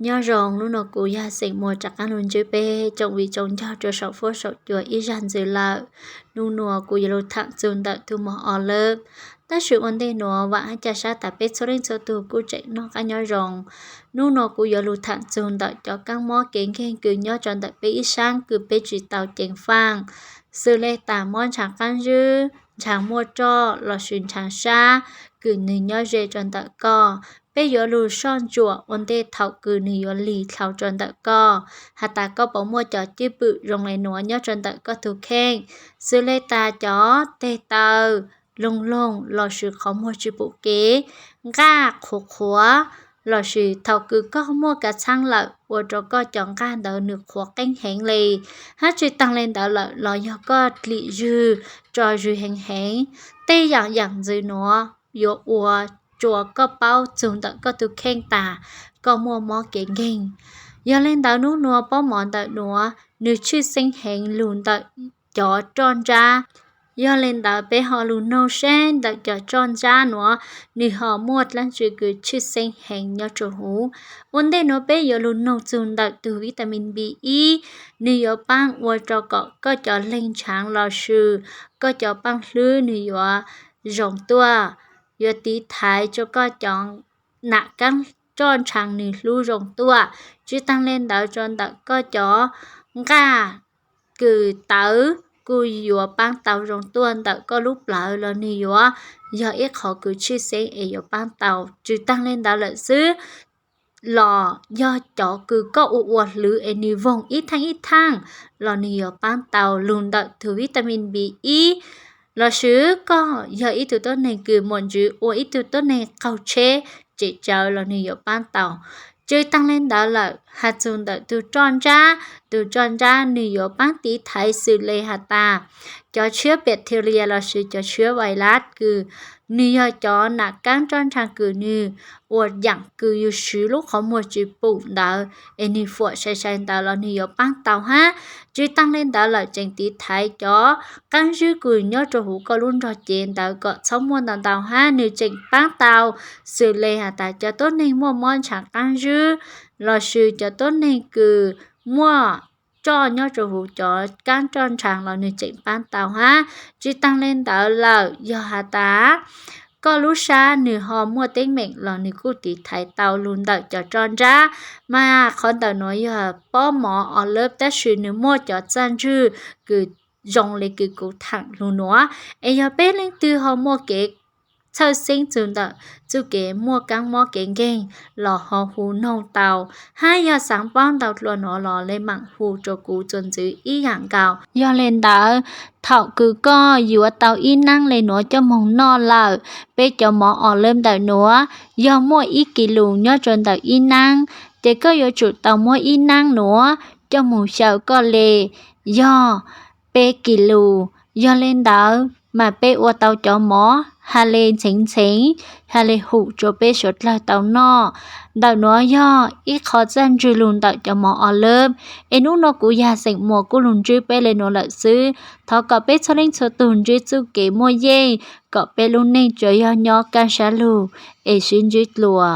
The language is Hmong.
Nyob zoo, hnub no kuv yog xeem muas rov qaab lug ntsib peb tsoom viv tsoom ncaus rua saum fuab saum cua ib zag ntxiv lawm. Hnub no kuv yuav lug thaam txug ntawm tug mos o lawm. Tab sis ua ntej nuav vaam hab ca sab tas peb txhua leej txhua tug kuj tseem noj qaab nyob zoo. Hnub no kuv yuav lug thaam txug ntawm cov kaab mob kev nkeeg kws nyob rua ntawm peb ib saab kws peb tsi tau ceev faaj, xws le tas mob ntshav qaab zib, ntshav muaj roj lossis ntshav sab kws nwg nyob ze rua ntawm koj. Peb yuav lug soj ntsuam ua ntej thaum kws nwg yuav lig dlhau rua ntawm koj, has tas koj puas muaj cov cwj pwm zoo le nuav nyob rua ntawm koj tug kheej, xws le tas cov teg taw loog loog lossis qhov muag tsi pum kev, nqaj qhuav qhuav, lossis thaum kws koj muaj kav txhaab lawm ua rua koj cov nqaj ntawd nwg qhuav qeeb heev le, hab tsi taag le ntawd lawm los yog koj dlim zwg, tso zwg heev heev. Tej yaam yaam ntxiv nuav yuav ua rua koj paub txug ntawm koj tug kheej tas koj muaj mob kev nkeeg. Yog le ntawd hnub nuav pob mov ntawm nuav nwg tshwj xeeb heev lug ntawm cov roj ntsab. Yog le ntawd peb ho lug noog seb ntawm cov roj ntsab nuav nwg ho muaj dlaab tsi kws tshwj xeeb heev nyob rua huv. Ua ntej nuav peb yuav lug noog txug ntawm tug vitamin B ib, nwg yuav paab ua rua kom koj cov leeg ntshav lossis koj cov paaj hlwb nwg yuav zoo tuaj, yuav tiv thaiv rua koj cov nam kaab roj ntshaa nwg hlub zoo tuaj. Tsi taag le ntawd rua ntawm koj cov nqaj kws tawv kuj yuav paab tau zoo tuaj ntawm koj lub plawv los nwg yuav yog ib qhov kws tshwj xeeb es yuav paab tau. Tsi taag le ntawd lawm xwb los yog cov kws koj ua ua hlwv es nwg voog ib thaaj ib thaaj los nwg yuav paab tau lug ntawm tug vitamin B ib. Lossis koj yog ib tug tuab neeg kws muaj ntsws ua ib tug tuab neeg qaug tsheb tsem tsawv los nwg yuav paab tau. Tsi taag le ntawd lawm has txug ntawm tug roj ntsab, tug roj ntsab nwg yuav paab tiv thaiv xws le has tas cov tshiab bacteria lossis cov tshiab virus kws nwg yog cov nam kaab roj ntshaa kws nwg ua yaam kws yug swv lub qhov muag tsi pum ntawd es nwg fuam sai sai ntawd los nwg yuav paab tau hab. Tsi taag le ntawd lawm tseem tiv thaiv cov qaab zwb kws nyob rua huv koj lub nrog cev ntawd kom txhob muaj ntau ntau hab nwg tseem paab tau xws le has tas cov tuab neeg muaj mob ntshav qaab zwb lossis cov tuab neeg kws muaj roj nyob rua huv cov kaab roj ntshaa los nwg tseem paab tau hab. Tsi taag le ntawd lawm yog has tas koj lub sab nwg ho muaj teeb meem los nwg kuj tiv thaiv tau lug ntawm cov roj ntsab. Mas qhov ntawm nuav yog pob mov olive tab sis nwg muaj cov txaj ntswg kws zoo le kws kuv thaam lug nuav. Es yog peb leej twg ho muaj kev txhawj xeeb txug ntawm txuj kev muaj kaab mob kev nkeeg los ho hu noog tau, hab yog xaav paub ntau dlua nuav los le maam hu rua kuv txuas ntxiv ib yaam nkaus. Yog le ntawd, thaum kws koj yuav tau ib naab le nuav coj moog noj lawm, peb cov mov olive ntawm nuav yog muaj ib kis lus nyob rua ntawm ib naab, ces koj yuav tsum tau muab ib naab nuav coj moog xyaw koj le yog peb kis lus. Yog le ntawd mas peb ua tau cov mov has le ntxheev ntxheev, has le hum rua peb suav dlawg tau noj. Ntawm nuav yog ib qho txaj ntswg lug ntawm cov mov olive. Es hnub no kuv yog xeem muas kuj lug ntsib peb le nuav lawm xwb. Thov kom peb txhua leej txhua tug ntsib txuj kev muaj yeej, kom peb lub neej tsuas yog nyob kaaj sab lug, es sib ntsib dlua.